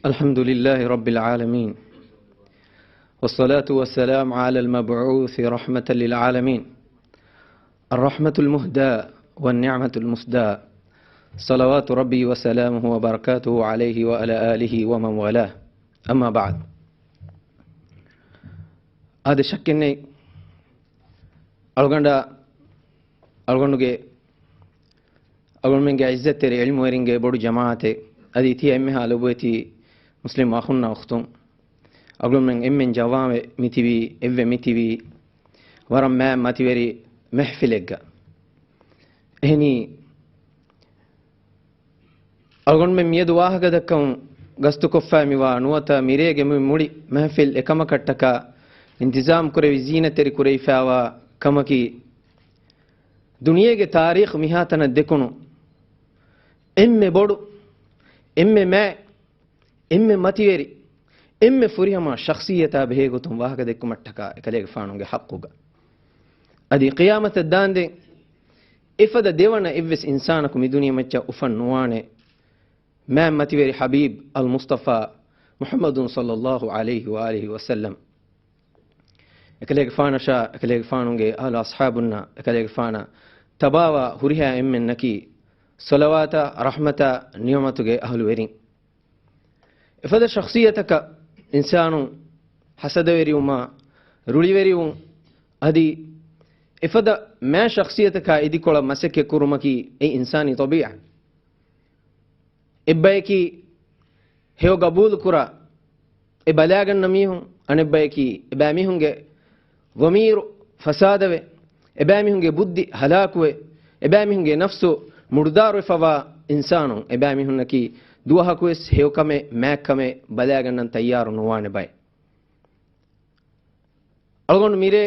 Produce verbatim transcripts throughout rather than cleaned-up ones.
الحمد لله رب العالمين، والصلاة والسلام على المبعوث رحمة للعالمين، الرحمة المهداة والنعمة المسداة، صلوات ربي وسلامه وبركاته عليه وعلى آله ومن والاه، أما بعد. އާދެ، ޝައްކެއްނެތް، އަޅުގަނޑާ، އަޅުގަނޑުގެ، އަޅުގަނޑުމެންގެ ޢިއްޒަތްތެރި ޢިލްމުވެރިންގެ ބޮޑު ޖަމާޢަތެއް، އަދި ތިޔަ އެންމެހާ ލޮބުވެތި މުސްލިމް އަޚުންނާ އުޚްތުން، އަޅުގަނޑުމެން އެންމެން ޖަމާވެ މިތިބީ، އެއްވެ މިތިބީ ވަރަށް މާތް މަތިވެރި މެޙްފިލެއްގަ. އެހެނީ، އަޅުގަނޑުމެން މިއަދު ވާހަކަދައްކަމުން ގަސްތުކޮށްފައި މިވާ ނުވަތަ މިރޭގެ މި މުޅި މެޙްފިލް އެކަމަކަށްޓަކާ އިންތިޒާމް ކުރެވި ޒީނަތްތެރި ކުރެވިފައިވާ ކަމަކީ، ދުނިޔޭގެ ތާރީޚު މިހާތަނަށް ދެކުނު އެންމެ ބޮޑު، އެންމެ މާތް، އެންމެ މަތިވެރި، އެންމެ ފުރިހަމަ ޝަޚްޞިއްޔަތާ ބެހޭގޮތުން ވާހަކަދެއްކުމަށްޓަކާ އެކަލޭގެފާނުގެ ޙައްޤުގަ. އަދި ޤިޔާމަތަށް ދާންދެން އެފަދަ ދެވަނަ އެއްވެސް އިންސާނަކު މި ދުނިޔެމައްޗަށް އުފަން ނުވާނެ، މާތް މަތިވެރި ޙަބީބް އަލް މުޞްޠަފާ މުޙައްމަދު ޞައްލައްލާހު ޢަލައިހި ވައާލިހި ވަސައްލަމް. އެކަލޭގެފާނަށާ، އެކަލޭގެފާނުގެ އަހުލު އަޞްޙާބުންނާ، އެކަލޭގެފާނަށް ތަބާވާ ހުރިހާ އެންމެންނަކީ، ޞަލަވާތާ، ރަޙްމަތާ، ނިޢުމަތުގެ އަހުލުވެރިން. އެފަދަ ޝަޚްޞިއްޔަތަކަށް އިންސާނުން ޙަސަދަވެރިވުމާ، ރުޅިވެރިވުން، އަދި އެފަދަ މާތް ޝަޚްޞިއްޔަތަކާ އިދިކޮޅަށް މަސައްކަތް ކުރުމަކީ އެ އިންސާނީ ޠަބީޢަތް. އެއްބަޔަކީ ހެޔޮ ގަބޫލުކުރާ، އެ ބަލާގަންނަ މީހުން، އަނެއްބަޔަކީ އެބައިމީހުންގެ ޟަމީރު ފަސާދަވެ، އެބައިމީހުންގެ ބުއްދި ހަލާކުވެ، އެބައިމީހުންގެ ނަފްސު މުޑުދާރުވެފަވާ އިންސާނުން، އެބައިމީހުންނަކީ ދުވަހަކުވެސް ހެޔޮކަމެއް، މާތްކަމެއް ބަލާގަންނަން ތައްޔާރު ނުވާނެ ބައެއް. އަޅުގަނޑު މިރޭ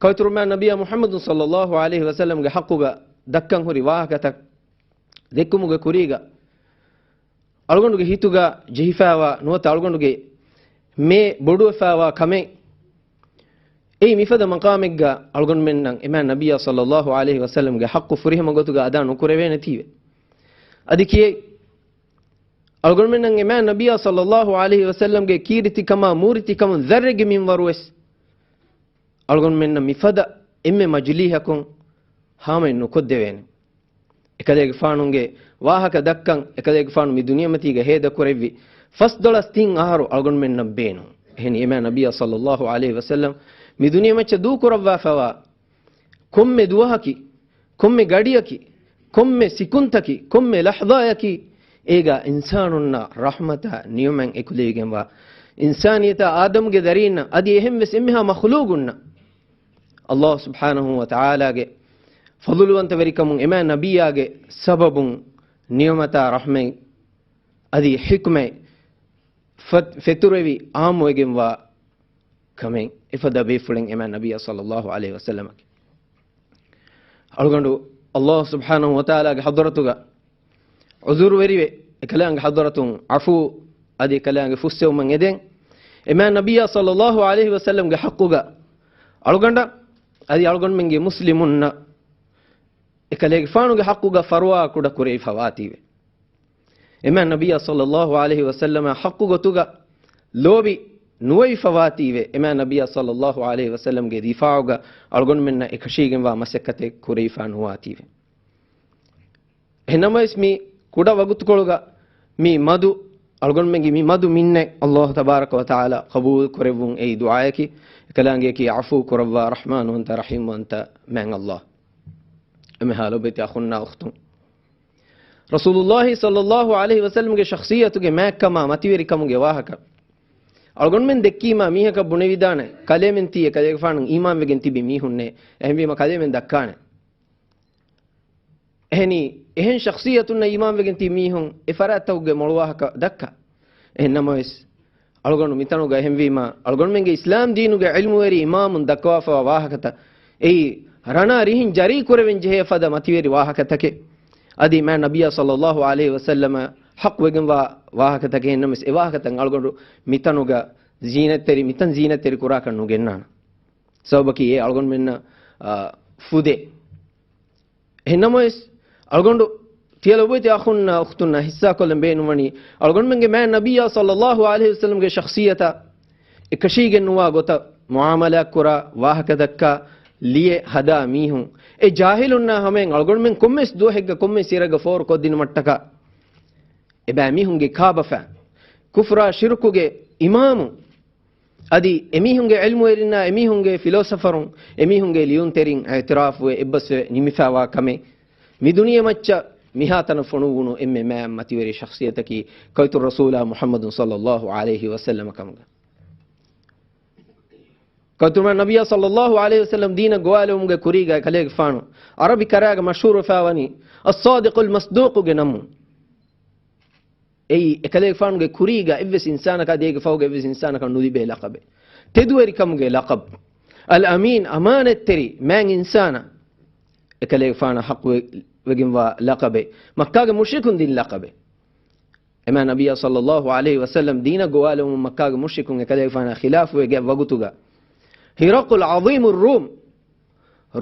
ކައުތުރުމާ ނަބިއްޔާ މުޙައްމަދު ޞައްލައްލާހު ޢަލައިހި ވަސައްލަމްގެ ޙައްޤުގަ ދައްކަން ހުރި ވާހަކަތައް ދެއްކުމުގެ ކުރީގަ، އަޅުގަނޑުގެ ހިތުގަ ޖެހިފައިވާ ނުވަތަ އަޅުގަނޑުގެ މޭ ބޮޑުވެފައިވާ ކަމެއް، އެއީ މިފަދަ މަޤާމެއްގަ އަޅުގަނޑުމެންނަށް އެމާ ނަބިއްޔާ ޞައްލައްލާހު ޢަލައިހި ވަސައްލަމްގެ ޙައްޤު ފުރިހަމަ ގޮތުގަ އަދާ ނުކުރެވޭނެތީވެ. އަދި ކިޔެއް، އަޅުގަނޑުމެންނަށް އެމާ ނަބިއްޔާ ޞައްލައްލާހު ޢަލައިހި ވަސައްލަމްގެ ކީރިތިކަމާ މޫރިތިކަމުން ޒައްރެއްގެ މިންވަރުވެސް އަޅުގަނޑުމެންނަށް މިފަދަ އެންމެ މަޖިލީހަކުން ހާމައެއް ނުކޮށްދެވޭނެ. އެކަލޭގެފާނުގެ ވާހަކަ ދައްކަން، އެކަލޭގެފާނު މި ދުނިޔެމަތީގަ ހޭދަކުރެއްވި ފަސްދޮޅަސް ތިން އަހަރު އަޅުގަނޑުމެންނަށް ބޭނުން. އެހެނީ އެމާ ނަބިއްޔާ ޞައްލައްލާހު ޢަލައިހި ވަސައްލަމް މި ދުނިޔެމައްޗަށް ދޫކުރައްވާފައިވާ ކޮންމެ ދުވަހަކީ، ކޮންމެ ގަޑިއަކީ، ކޮންމެ ސިކުންތަކީ، ކޮންމެ ލަޙްޒާއަކީ، އޭގަ އިންސާނުންނަށް ރަޙްމަތާ ނިޢުމަތް އެކުލެވިގެންވާ، އިންސާނިއްޔަތާ އާދަމުގެ ދަރީންނަށް އަދި އެހެންވެސް އެންމެހާ މަޚްލޫގުންނަށް ﷲ ސުބްޙާނަހޫ ވަތަޢާލާގެ ފަޟުލުވަންތަވެރިކަމުން އެމާ ނަބިއްޔާގެ ސަބަބުން ނިޢުމަތާ ރަޙްމަތް އަދި ޙިކްމަތް ފަތް-، ފެތުރެވި ޢާއްމުވެގެންވާ ކަމެއް އެފަދަ ބޭފުޅެއް އެމާ ނަބިއްޔާ ޞައްލައްލާހު ޢަލައިހި ވަސައްލަމަކީ. އަޅުގަނޑު ﷲ ސުބްޙާނަހޫ ވަތަޢާލާގެ ޙަޟްރަތުގަ ޢުޛުރުވެރިވެ، އެކަލާނގެ ޙަޟްރަތުން ޢަފޫ އަދި އެކަލާނގެ ފުއްސެވުމަށް އެދެން، އެމާ ނަބިއްޔާ ޞައްލައްލާހު ޢަލައިހި ވަސައްލަމްގެ ޙައްޤުގަ އަޅުގަނޑަށް އަދި އަޅުގަނޑުމެންގެ މުސްލިމުންނަށް އެކަލޭގެފާނުގެ ޙައްޤުގަ ފަރުވާ ކުޑަ ކުރެވިފަވާތީވެ. އެމާ ނަބިއްޔާ ޞައްލައްލާހު ޢަލައިހި ވަސައްލަމާ ޙައްޤު ގޮތުގަ ލޯބި ނުވެވިފަވާތީވެ. އެމާ ނަބިއްޔާ ޞައްލައްލާހު ޢަލައިހި ވަސައްލަމްގެ ދިފާޢުގަ އަޅުގަނޑުމެންނަށް އެކަށީގެންވާ މަސައްކަތެއް ކުރެވިފަ ނުވާތީވެ. އެހެންނަމަވެސް މި ކުޑަ ވަގުތުކޮޅުގަ މި މަދު، އަޅުގަނޑުމެންގެ މި މަދު މިންނަތް ﷲ ތަބާރަކަ ވަތަޢާލާ ޤަބޫލު ކުރެއްވުން އެއީ ދުޢާއަކީ. އެކަލާނގެއަކީ ޢަފޫ ކުރައްވާ ރަޙްމާންވަންތަ ރަޙީމްވަންތަ މާތް ﷲ. އެންމެހާ ލޮބުވެތި އަޚުންނާ އުޚްތުން، ރަސޫލުﷲ ޞައްލައްލާހު ޢަލައިހި ވަސައްލަމްގެ ޝަޚްޞިއްޔަތުގެ މާތްކަމާ މަތިވެރިކަމުގެ ވާހަކަ އަޅުގަނޑުމެން ދެއްކީމާ މީހަކަށް ބުނެވިދާނެ، ކަލޭމެން ތީ އެކަލޭގެފާނު އީމާންވެގެން ތިބި މީހުންނޭ. އެހެންވީމަ ކަލޭމެން ދައްކާނެ. އެހެނީ، އެހެން ޝަޚްޞިއްޔަތުންނަށް އީމާންވެގެން ތިބި މީހުން އެ ފަރާތްތަކުގެ މޮޅު ވާހަކަ ދައްކާ. އެހެން ނަމަވެސް، އަޅުގަނޑު މިތަނުގަ އެހެންވީމާ، އަޅުގަނޑުމެންގެ އިސްލާމް ދީނުގެ ޢިލްމުވެރި އިމާމުން ދައްކަވާފައިވާ ވާހަކަތައް އެއީ، ރަނާ ރިހިން ޖަރީ ކުރެވެން ޖެހޭ ފަދަ މަތިވެރި ވާހަކަތަކެއް. އަދި މާތް ނަބިއްޔާ ޞައްލައްލާހު ޢަލައިހި ވަސައްލަމަށް ޙައްޤުވެގެންވާ ވާހަކަތަކެއް. އެހެން ނަމަވެސް، އެ ވާހަކަތައް އަޅުގަނޑު މިތަނުގަ ޒީނަތްތެރި، މިތަން ޒީނަތްތެރި ކުރާކަށް ނުގެންނާނަން. ސަބަބަކީ އެ އަޅުގަނޑުމެންނަށް، އާ، ފުދޭ. އެހެން ނަމަވެސް، އަޅުގަނޑު ތިޔަ ލޮބުވެތި އަޚުންނާ އުޚްތުންނާ ޙިއްޞާކޮށްލަން ބޭނުންވަނީ، އަޅުގަނޑުމެންގެ މާތް ނަބިއްޔާ ޞައްލައްލާހު ޢަލައިހި ވަސައްލަމްގެ ޝަޚްޞިއްޔަތަށް އެކަށީގެން ނުވާ ގޮތަށް މުޢާމަލާތްކުރާ، ވާހަކަދައްކާ، ލިޔެ ހަދާ މީހުން، އެ ޖާހިލުންނާ ހަމައިން އަޅުގަނޑުމެން ކޮންމެސް ދުވަހެއްގަ ކޮންމެސް އިރެއްގަ ފޯރުކޮށްދިނުމަށްޓަކާ، އެބައިމީހުންގެ ކާބަފަ، ކުފުރާ ޝިރުކުގެ އިމާމު، އަދި އެމީހުންގެ ޢިލްމުވެރިންނާ އެމީހުންގެ ފިލޯސަފަރުން، އެމީހުންގެ ލިޔުންތެރިން އިޢުތިރާފުވެ އެއްބަސްވެ ނިމިފައިވާ ކަމެއް، މި ދުނިޔެމައްޗަށް މިހާތަނަށް ފޮނުއްވުނު އެންމެ މާތް މަތިވެރި ޝަޚްޞިއްޔަތަކީ ކައިތުރު ރަސޫލާ މުޙައްމަދު ޞައްލައްލާހު ޢަލައިހި ވަސައްލަމަ ކަމުގަ. ކައިތުރުމާ ނަބިއްޔާ ޞައްލައްލާހު ޢަލައިހި ވަސައްލަމް ދީނަށް ގޮވާލެވުމުގެ ކުރީގަ އެކަލޭގެފާނު ޢަރަބި ކަރާގަ މަޝްހޫރުވެފައިވަނީ އައްޞާދިޤުލް މަޞްދޫޤުގެ ނަމުން. އެއީ، އެކަލޭގެފާނުގެ ކުރީގަ އެއްވެސް އިންސާނަކަށް އަދި އޭގެ ފަހުގަ އެއްވެސް އިންސާނަކަށް ނުލިބޭ ލަޤަބެއް. ތެދުވެރިކަމުގެ ލަޤަބް. އަލް އަމީން، އަމާނަތްތެރި މާތް އިންސާނާ. އެކަލޭގެފާނަށް ޙައްޤުވެ-، ވެގެންވާ ލަޤަބެއް. މައްކާގެ މުޝްރިކުން ދިން ލަޤަބެއް. އެމާ ނަބިއްޔާ ޞައްލައްލާހު ޢަލައިހި ވަސައްލަމް ދީނަށް ގޮވާލެވުމުން މައްކާގެ މުޝްރިކުން އެކަލޭގެފާނާ ޚިލާފުވެ ގެ ވަގުތުގަ، ހިރަޤުލް ޢަޒީމު ރޫމް،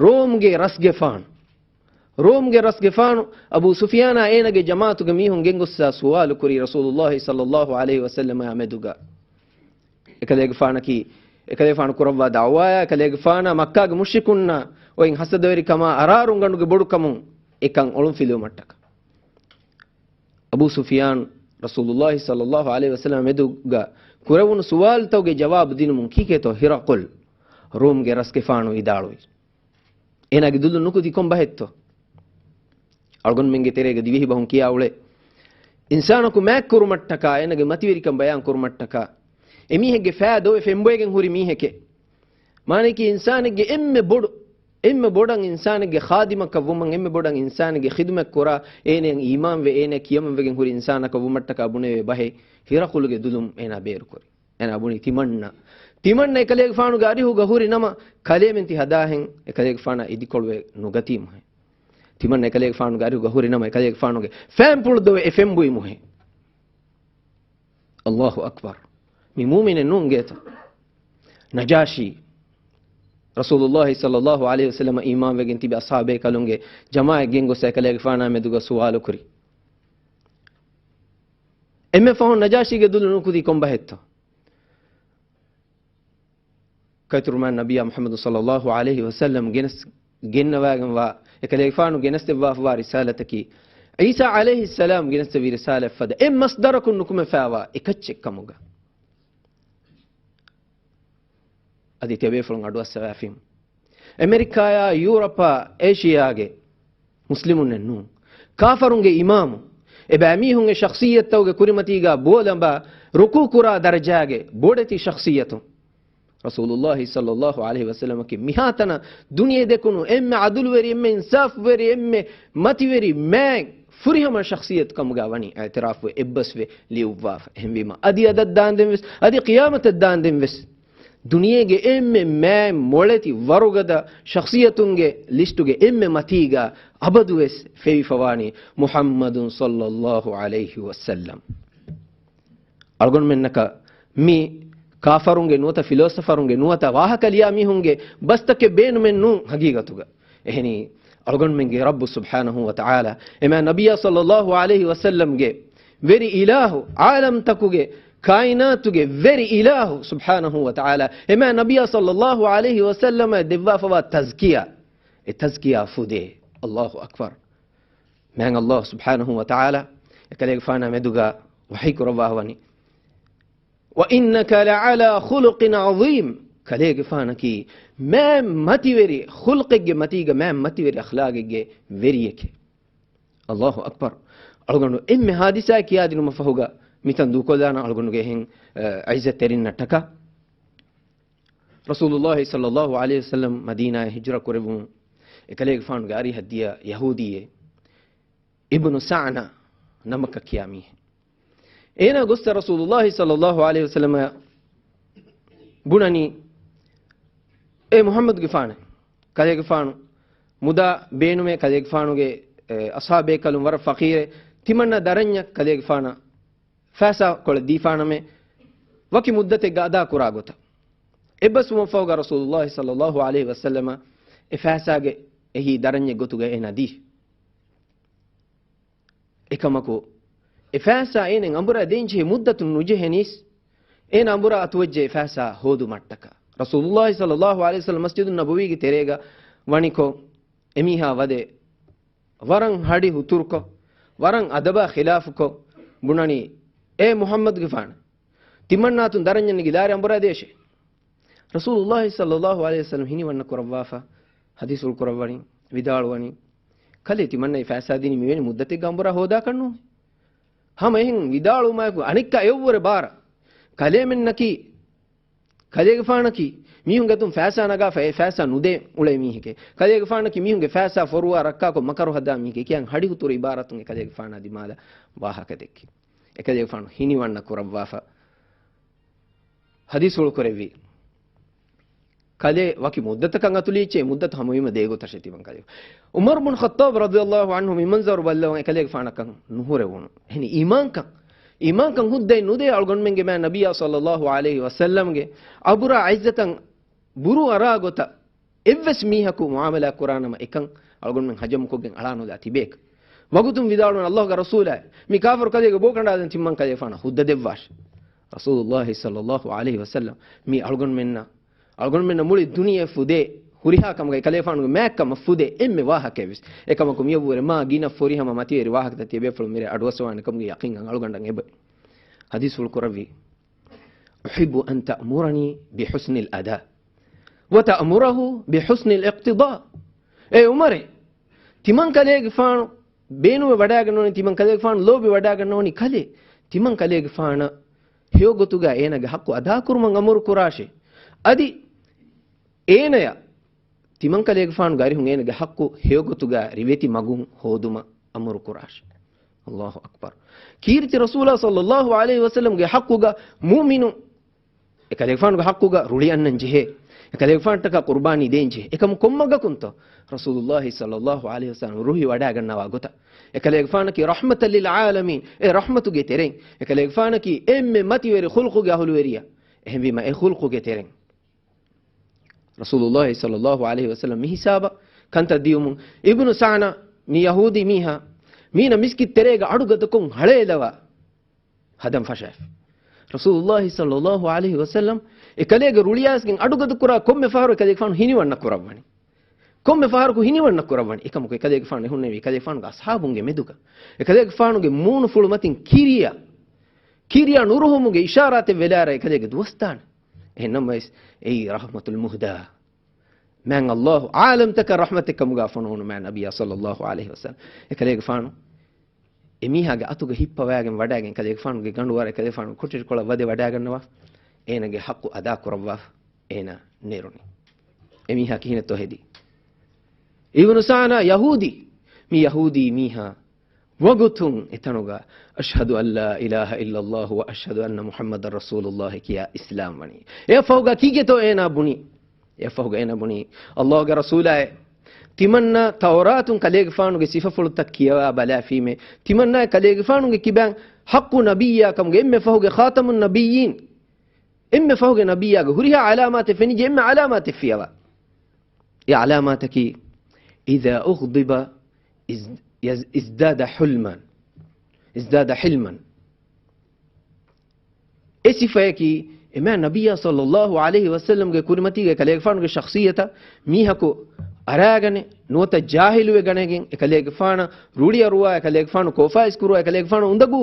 ރޯމްގެ ރަސްގެފާނު، ރޯމްގެ ރަސްގެފާނު އަބޫ ސުފިޔާނާ އޭނަގެ ޖަމާޢަތުގެ މީހުން ގެންގޮއްސާ ސުވާލު ކުރީ ރަސޫލުއްލާހި ޞައްލައްލާހު ޢަލައިހި ވަސައްލަމާ މެދުގަ. އެކަލޭގެފާނަކީ، އެކަލޭގެފާނު ކުރައްވާ ދަޢުވާއާ، އެކަލޭގެފާނާ މައްކާގެ މުޝްރިކުންނާ އޮތް ހަސަދަވެރިކަމާ އަރާރުންގަނޑުގެ ބޮޑުކަމުން އެކަން އޮޅުންފިލުވުމަށްޓަކާ. އަބޫ ސުފިޔާން ރަސޫލުއްލާހި ޞައްލައްލާހު ޢަލައިހި ވަސައްލަމާ މެދުގަ ކުރެވުނު ސުވާލުތަކުގެ ޖަވާބު ދިނުމުން ކީކޭތޯ ހިރަޤުލް ރޫމްގެ ރަސްގެފާނު ވިދާޅުވީ؟ އޭނާގެ ދުލުން ނުކުތީ ކޮން ބަހެއްތޯ؟ އަޅުގަނޑުމެންގެ ތެރޭގަ ދިވެހި ބަހުން ކިޔާ އުޅޭ، އިންސާނަކު މާތް ކުރުމަށްޓަކާ، އޭނަގެ މަތިވެރިކަން ބަޔާން ކުރުމަށްޓަކާ، އެމީހެއްގެ ފައި ދޮވެ ފެންބޮއެގެން ހުރި މީހެކޭ. މާނައަކީ އިންސާނެއްގެ އެންމެ ބޮޑު، އެންމެ ބޮޑަށް އިންސާނެއްގެ ޚާދިމަކަށް ވުމަށް، އެންމެ ބޮޑަށް އިންސާނެއްގެ ޚިދުމަތް ކުރާ، އޭނައަށް އީމާންވެ، އޭނައަށް ކިޔަމަންވެގެން ހުރި އިންސާނަކަށް ވުމަށްޓަކާ ބުނެވޭ ބަހެއް ހިރަޤުލުގެ ދުލުން އޭނާ ބޭރުކުރި. އޭނާ ބުނި ތިމަންނަ، ތިމަންނަ އެކަލޭގެފާނުގެ އަރިހުގަ ހުރި ނަމަ، ކަލޭމެން ތި ހަދާހެން އެކަލޭގެފާނާ އިދިކޮޅުވެ ނުގަތީ މުހެ. ތިމަންނަ އެކަލޭގެފާނުގެ އަރިހުގަ ހުރި ނަމަ، އެކަލޭގެފާނުގެ ފައިންޕުޅު ދޮވެ އެ ފެންބުއި މުހެ. އައްލާހު އަކްބަރު. މި މޫމިނެއް ނޫން ގޭތަ؟ ނަޖާޝީ، ރަސޫލުއްލާހި ޞައްލައްލާހު ޢަލައިހި ވަސައްލަމަށް އީމާންވެގެން ތިބި އަޞްޙާބޭކަލުންގެ ޖަމާޢަތް ގެންގޮސް އެކަލޭގެފާނާ މެދުގަ ސުވާލު ކުރި. އެންމެ ފަހުން ނަޖާޝީގެ ދުލު ނުކުތީ ކޮންބަހެއްތޯ؟ ކައިތުރުމާ ނަބިއްޔާ މުޙައްމަދު ޞައްލައްލާހު ޢަލައިހި ވަސައްލަމް ގެނެސް، ގެންނަވާގެންވާ، އެކަލޭގެފާނު ގެނެސްދެއްވާފަވާ ރިސާލަތަކީ، ޢީސާ ޢަލައިހިއްސަލާމް ގެނެސްދެއްވި ރިސާލަތް ފަދަ އެއް މަޞްދަރަކުން ނުކުމެފައިވާ އެކައްޗެއް ކަމުގަ. އަދި ތިޔަބޭފުޅުން އަޑުއައްސަވާފިން. އެމެރިކާއާ، ޔޫރަޕާ، އޭޝިޔާގެ މުސްލިމުންނެއް ނޫން. ކާފަރުންގެ އިމާމު، އެބައިމީހުންގެ ޝަޚްޞިއްޔަތްތަކުގެ ކުރިމަތީގާ ބޯލަނބާ ރުކޫޢު ކުރާ ދަރަޖާގެ ބޮޑެތި ޝަޚްޞިއްޔަތު. ރަސޫލުއްލާހި ޞައްލައްލާހު ޢަލައިހި ވަސައްލަމަކީ މިހާތަނަށް ދުނިޔެ ދެކުނު އެންމެ ޢަދުލުވެރި، އެންމެ އިންސާފުވެރި، އެންމެ މަތިވެރި މާތް ފުރިހަމަ ޝަޚްޞިއްޔަތު ކަމުގާ ވަނީ އިޢުތިރާފުވެ އެއްބަސްވެ ލިޔުއްވާފަ. އެހެންވީމަ، އަދި އަދަށް ދާންދެން ވެސް، އަދި ޤިޔާމަތަށް ދާންދެން ވެސް، ދުނިޔޭގެ އެންމެ މާތް މޮޅެތި ވަރުގަދަ ޝަޚްޞިއްޔަތުންގެ ލިސްޓުގެ އެންމެ މަތީގާ އަބަދުވެސް ފެވިފަވާނީ މުޙައްމަދު ޞައްލައްލާހު ޢަލައިހި ވަސައްލަމް. އަޅުގަނޑުމެންނަކަށް މި ކާފަރުންގެ ނުވަތަ ފިލޯސަފަރުންގެ ނުވަތަ ވާހަކަ ލިޔާ މީހުންގެ ބަސްތަކެއް ބޭނުމެއް ނޫން ޙަޤީޤަތުގަ. އެހެނީ، އަޅުގަނޑުމެންގެ ރައްބު ސުބްޙާނަހޫ ވަތަޢާލާ، އެމާ ނަބިއްޔާ ޞައްލައްލާހު ޢަލައިހި ވަސައްލަމްގެ ވެރި އިލާހު، ޢާލަމްތަކުގެ، ކާއިނާތުގެ ވެރި އިލާހު ސުބްޙާނަހޫ ވަތަޢާލާ، އެމާ ނަބިއްޔާ ޞައްލައްލާހު ޢަލައިހި ވަސައްލަމަށް ދެއްވާފަވާ ތަޒްކިޔާ، އެ ތަޒްކިޔާ ފުދޭ. އައްލާހު އަކްބަރު. މާތް އައްލާހު ސުބްޙާނަހޫ ވަތަޢާލާ އެކަލޭގެފާނާ މެދުގަ ވަޙީ ކުރައްވާ ވަނީ، "وإنك لعلى خلق عظيم." ކަލޭގެފާނަކީ މާތް މަތިވެރި ޚުލްޤެއްގެ މަތީގަ މާތް މަތިވެރި އަޚްލާގެއްގެ ވެރިއެކޭ. އައްލާހު އަކްބަރު. އަޅުގަނޑު އެންމެ ޙާދިސާއެއް ކިޔާދިނުމަށް ފަހުގަ މިތަން ދޫކޮށްލާނަން އަޅުގަނޑުގެ އެހެން، އަ، ޢިއްޒަތްތެރިންނަށްޓަކާ. ރަސޫލުއްލާހި ޞައްލައްލާހު ޢަލައިހި ވަސައްލަމް މަދީނާއަށް ހިޖުރަ ކުރެވުނު އެކަލޭގެފާނުގެ އަރިހަށް ދިޔަ ޔަހޫދީއެއް އިބްނު ސަޢްނާ ނަމަކަށް ކިޔާ މީހެއް. އޭނާ ގޮއްސަ ރަސޫލުއްލާހި ޞައްލައްލާހު ޢަލައިހި ވަސައްލަމަށް ބުނަނީ، އޭ މުޙައްމަދުގެފާނޭ، ކަލޭގެފާނު މުދާ ބޭނުމޭ، ކަލޭގެފާނުގެ، އެ، އަޞްޙާބޭކަލުން ވަރަށް ފަޤީރޭ، ތިމަންނަ ދަރަންޏަށް ކަލޭގެފާނަށް ފައިސާކޮޅެއް ދީފާނަމޭ، ވަކި މުއްދަތެއްގަ އަދާކުރާ ގޮތަށް. އެއްބަސްވުމަށްފަހުގަ ރަސޫލުއްލާހި ޞައްލައްލާހު ޢަލައިހި ވަސައްލަމަ އެ ފައިސާގެ އެހީ ދަރަންޏެއް ގޮތުގަ އޭނާ ދީ. އެކަމަކު، އެ ފައިސާ އޭނައަށް އަނބުރާ ދޭން ޖެހޭ މުއްދަތުން ނުޖެހެނީސް، އޭނަ އަނބުރާ އަތުވެއްޖެ އެ ފައިސާ ހޯދުމަށްޓަކާ. ރަސޫލުﷲ ޞައްލަﷲު ޢަލައިހި ވަސައްލަމް މަސްޖިދުއް ނަބަވީގެ ތެރޭގަ ވަނިކޮށް، އެމީހާ ވަދެ ވަރަށް ހަޑި ހުތުރުކޮށް، ވަރަށް އަދަބާ ޚިލާފުކޮށް ބުނަނީ، އޭ މުޙައްމަދުގެފާނަށް، ތިމަންނާތުން ދަރަންޏަށް ނެގި ލާރި އަނބުރާ ދޭށޭ. ރަސޫލުﷲ ޞައްލަﷲު ޢަލައިހި ވަސައްލަމް ހިނިވަންނަ ކުރައްވާފަ، ޙަދީޘްފުޅު ކުރައްވަނީ، ވިދާޅުވަނީ، ކަލޭ ތިމަންނަ އެ ފައިސާ ދިނީ މިވެނި މުއްދަތެއްގަ އަނބުރާ ހޯދާކަށް ނޫނޭ. ހަމަ އެހެން ވިދާޅުވުމާއެކު އަނެއްކާ އެއަށްވުރެ ބާރަށް. ކަލޭމެންނަކީ، ކަލޭގެފާނަކީ މީހުންގެ އަތުން ފައިސާ ނަގާފަ އެ ފައިސާ ނުދޭ އުޅޭ މީހެކޭ. ކަލޭގެފާނަކީ މީހުންގެ ފައިސާ ފޮރުވާ ރައްކާކޮށް މަކަރު ހަދާ މީހެކޭ ކިޔާން ހަޑިހުތުރު އިބާރާތުން އެކަލޭގެފާނާ ދިމާލަށް ވާހަކަ ދެއްކި. އެކަލޭގެފާނު ހިނިވަންނަ ކުރައްވާފަ، ޙަދީޘްފުޅު ކުރެއްވި. ކަލޭ ވަކި މުއްދަތަކަށް އަތުލީއްޗޭ، މުއްދަތު ހަމަވީމަ ދޭގޮތަށޭ ތިމަން ކަލޭ. ޢުމަރު ބުން ޚައްޠާބް ރަޟިޔަﷲު ޢަންހު މި މަންޒަރު ބައްލަވަން އެކަލޭގެފާނަކަށް ނުހުރެވުނު. އެހެނީ އީމާންކަން، އީމާންކަން ހުއްދައެއް ނުދޭ އަޅުގަނޑުމެންގެ މާތް ނަބިއްޔާ ޞައްލަﷲު ޢަލައިހި ވަސައްލަމްގެ އަބުރާ ޢިއްޒަތަށް ބުރޫ އަރާ ގޮތަށް އެއްވެސް މީހަކު މުޢާމަލާތް ކުރާނަމަ އެކަން އަޅުގަނޑުމެން ހަޖަމުކޮށްގެން އަޅާނުލާ ތިބޭކަށް. ވަގުތުން ވިދާޅުވަން ﷲގެ ރަސޫލާއި، މި ކާފަރު ކަލޭގެ ބޯ ކަނޑާލަން ތިމަން ކަލޭގެފާނަށް ހުއްދަ ދެއްވާށި. ރަސޫލުﷲ ޞައްލަﷲު ޢަލައިހި ވަސައްލަމް މީ އަޅުގަނޑުމެންނަށް، އަޅުގަނޑުމެންނަށް މުޅި ދުނިޔެ ފުދޭ ހުރިހާ ކަމުގައި ކަލޭގެފާނުގެ މާތްކަމަށް ފުދޭ އެންމެ ވާހަކައެއްވެސް. އެކަމަކު މިއަށްވުރެ މާ ގިނަ ފުރިހަމަ މަތިވެރި ވާހަކަތައް ތިޔަބޭފުޅުން މިރޭ އަޑުއައްސަވާނެ ކަމުގެ ޔަޤީން އަޅުގަނޑަށް އެބަ. ޙަދީޘްފުޅު ކުރެއްވި، أحب أن تأمرني بحسن الأداء وتأمره بحسن الاقتضاء. އޭ ޢުމަރޭ، ތިމަން ކަލޭގެފާނު ބޭނުމެއް ވަޑާގަންނަވަނީ، ތިމަން ކަލޭގެފާނު ލޯބި ވަޑާގަންނަވަނީ ކަލޭ، ތިމަން ކަލޭގެފާނަށް ހެޔޮގޮތުގަ އޭނާގެ ޙައްޤު އަދާކުރުމަށް އަމުރު ކުރާށޭ. އަދި އޭނަޔަށް ތިމަން ކަލޭގެފާނުގެ އަރިހުން އޭނާގެ ޙައްޤު ހެޔޮގޮތުގަ ރިވެތި މަގުން ހޯދުމަށް އަމުރު ކުރާށޭ. ﷲ އަކްބަރު. ކީރިތި ރަސޫލާ ޞައްލަﷲު ޢަލައިހި ވަސައްލަމްގެ ޙައްޤުގަ މުއުމިނު އެކަލޭގެފާނުގެ ޙައްޤުގަ ރުޅި އަންނަން ޖެހޭ. އެކަލޭގެފާނަށްޓަކާ ޤުރުބާނީ ދޭން ޖެހޭ. އެކަމު ކޮންމަގަކުންތޯ؟ ރަސޫލުﷲ ޞައްލަﷲު ޢަލައިހި ވަސައްލަމް ރުހި ވަޑާގަންނަވާ ގޮތަށް. އެކަލޭގެފާނަކީ رحمة للعالمين، އެ ރަޙްމަތުގެ ތެރެއިން. އެކަލޭގެފާނަކީ އެންމެ މަތިވެރި ޚުލްޤުގެ އަހުލުވެރިޔާ. އެހެންވީމަ އެ ޚުލްޤުގެ ތެރެއިން ރަސޫލުﷲ ޞައްލަﷲު ޢަލައިހި ވަސައްލަމް މި ހިސާބަށް ކަންތައް ދިޔުމުން، އިބްނު ސަޢަނާ މި ޔަހޫދީ މީހާ، މީނަ މިސްކިތް ތެރޭގަ އަޑުގަދަކޮށް ހަޅޭލަވާ ހަދަން ފަށާފި. ރަސޫލުﷲ ޞައްލަﷲު ޢަލައިހި ވަސައްލަމް އެކަލޭގެ ރުޅިއައިސްގެން އަޑުގަދަ ކުރާ ކޮންމެ ފަހަރު އެކަލޭގެފާނު ހިނިވަންނަ ކުރައްވަނީ. ކޮންމެ ފަހަރަކު ހިނިވަންނަ ކުރައްވަނީ. އެކަމަކު އެކަލޭގެފާނު އެހުންނެވީ އެކަލޭގެފާނުގެ އަޞްޙާބުންގެ މެދުގަ. އެކަލޭގެފާނުގެ މޫނުފުޅު މަތިން ކިރިޔާ، ކިރިޔާ ނުރުހުމުގެ އިޝާރާތެއް ވެލާރަ އެކަލޭގެ ދުވަސްދާނެ. އެހެންނަމަވެސް އެއީ ރަޙްމަތުލް މުހްދާ. މާތް ﷲ ޢާލަމްތަކަށް ރަޙްމަތެއް ކަމުގަ ފޮނުވުނު މާތް ނަބިއްޔާ ޞައްލަﷲު ޢަލައިހި ވަސައްލަމް. އެކަލޭގެފާނު އެމީހާގެ އަތުގަ ހިއްޕަވާގެން ވަޑާގެން ކަލޭގެފާނުގެ ގަނޑުވަރަށް އެކަލޭގެފާނު ކޮޓަރިކޮޅަށް ވަދެ ވަޑާގަންނަވާ. އޭނާގެ ޙައްޤު އަދާ ކުރައްވާ. އޭނާ ނެރުނީ. އެމީހާ ކިހިނެއްތޯ ހެދީ؟ އިބްނު ސަޢަނާ ޔަހޫދީ. މި ޔަހޫދީ މީހާ ވަގުތުން އެތަނުގަ أشهد أن لا إله إلا الله وأشهد أن محمدا رسول الله ކިޔާ އިސްލާމް ވަނީ. އެއަށްފަހުގަ ކީކޭތޯ އޭނާ ބުނީ؟ އެއަށްފަހުގަ އޭނާ ބުނީ، ﷲގެ ރަސޫލާއޭ، ތިމަންނަ ތައުރާތުން ކަލޭގެފާނުގެ ސިފަފުޅުތައް ކިޔަވާ ބަލާފީމޭ، ތިމަންނާ ކަލޭގެފާނުގެ ކިބައިން ޙައްޤު ނަބިއްޔާ ކަމުގެ އެންމެ ފަހުގެ ޚާތަމުން ނަބިއްޔީން، އެންމެ ފަހުގެ ނަބިއްޔާގެ ހުރިހާ ޢަލާމާތެއް ފެނިއްޖެ، އެންމެ ޢަލާމާތެއް ފިޔަވާ. އެ ޢަލާމާތަކީ، إذا أغضب ازداد حلما، ازداد حلما. އެ ސިފަޔަކީ، އެމާ ނަބިއްޔާ ޞައްލަﷲު ޢަލައިހި ވަސައްލަމްގެ ކުރިމަތީގަ އެކަލޭގެފާނުގެ ޝަޚްޞިއްޔަތަށް މީހަކު އަރާގަނެ، ނުވަތަ ޖާހިލުވެ ގަނެގެން، އެކަލޭގެފާނަށް ރުޅިއަރުވާ، އެކަލޭގެފާނު ކޯފާއިސް ކުރުވާ، އެކަލޭގެފާނު އުނދަގޫ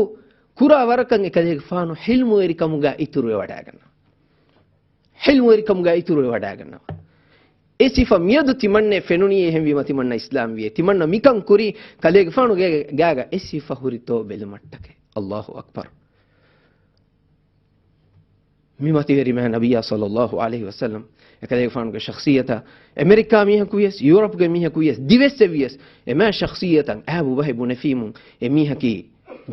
ކުރާ ވަރަކަށް އެކަލޭގެފާނު ޙިލްމުވެރިކަމުގަ އިތުރުވެ ވަޑާގަންނަވާ. ޙިލްމުވެރިކަމުގަ އިތުރުވެ ވަޑާގަންނަވާ. އެ ސިފަ މިއަދު ތިމަންނެ ފެނުނީ، އެހެންވީމަ ތިމަންނަ އިސްލާމް ވިޔޭ. ތިމަންނަ މިކަން ކުރީ ކަލޭގެފާނުގެ ގާގަ އެ ސިފަ ހުރިތޯ ބެލުމަށްޓަކައި. ﷲ އަކްބަރު. މި މަތިވެރި މާ ނަބިއްޔާ ޞައްލަﷲު ޢަލައިހި ވަސައްލަމް އެކަލޭގެފާނުގެ ޝަޚްޞިއްޔަތަށް އެމެރިކާ މީހަކު ވިޔަސް، ޔޫރަޕްގެ މީހަކު ވިޔަސް، ދިވެއްސެއް ވިޔަސް، އެމާ ޝަޚްޞިއްޔަތަށް އައިބު ބަހެއް ބުނެފީމުން އެ މީހަކީ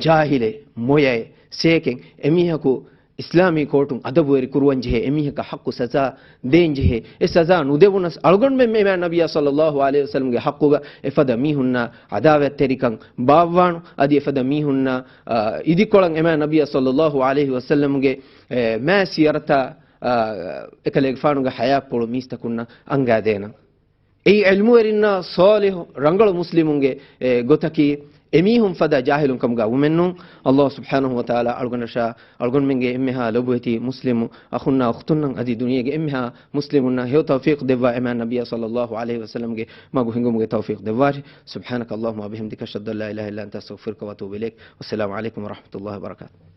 ޖާހިލެއް، މޮޔައެއް، ސޭކެއް، އެމީހަކު އިސްލާމީ ކޯޓުން އަދަބުވެރި ކުރުވަން ޖެހޭ، އެމީހަކަށް ޙައްޤު ސަޒާ ދޭން ޖެހޭ. އެ ސަޒާ ނުދެވުނަސް އަޅުގަނޑުމެން އެމާ ނަބިއްޔާ ޞައްލަﷲު ޢަލައިހި ވަސައްލަމްގެ ޙައްޤުގަ އެފަދަ މީހުންނާ ޢަދާވަތްތެރިކަން ބާއްވާނު. އަދި އެފަދަ މީހުންނާ، އާ، އިދިކޮޅަށް އެމާ ނަބިއްޔާ ޞައްލަﷲު ޢަލައިހި ވަސައްލަމްގެ، އެ، މާ ސިޔަރަތާ، އާ، އެކަލޭގެފާނުގެ ޙަޔާތްޕުޅު މީސްތަކުންނަށް އަންގާދޭނަން. އެއީ ޢިލްމުވެރިންނާ ޞާލިޙު ރަނގަޅު މުސްލިމުންގެ، އެ، ގޮތަކީ، އެމީހުން ފަދަ ޖާހިލުން ކަމުގަ ވުމެއްނޫން. ﷲ ސުބްޙާނަހޫ ވަތަޢާލާ އަޅުގަނޑަށާ އަޅުގަނޑުމެންގެ އެންމެހާ ލޮބުވެތި މުސްލިމު އަޚުންނާ އުޚްތުންނަށް އަދި ދުނިޔޭގެ އެންމެހާ މުސްލިމުންނަށް ހެޔޮ ތައުފީޤު ދެއްވާ އެމާ ނަބިއްޔާ ޞައްލައްލާހު ޢަލައިހި ވަސައްލަމްގެ މަގު ހިނގުމުގެ ތައުފީޤު ދެއްވާށި. سبحانك اللهم وبحمدك، أشهد أن لا إله إلا أنت، أستغفرك وأتوب إليك. والسلام عليكم ورحمة الله وبركاته.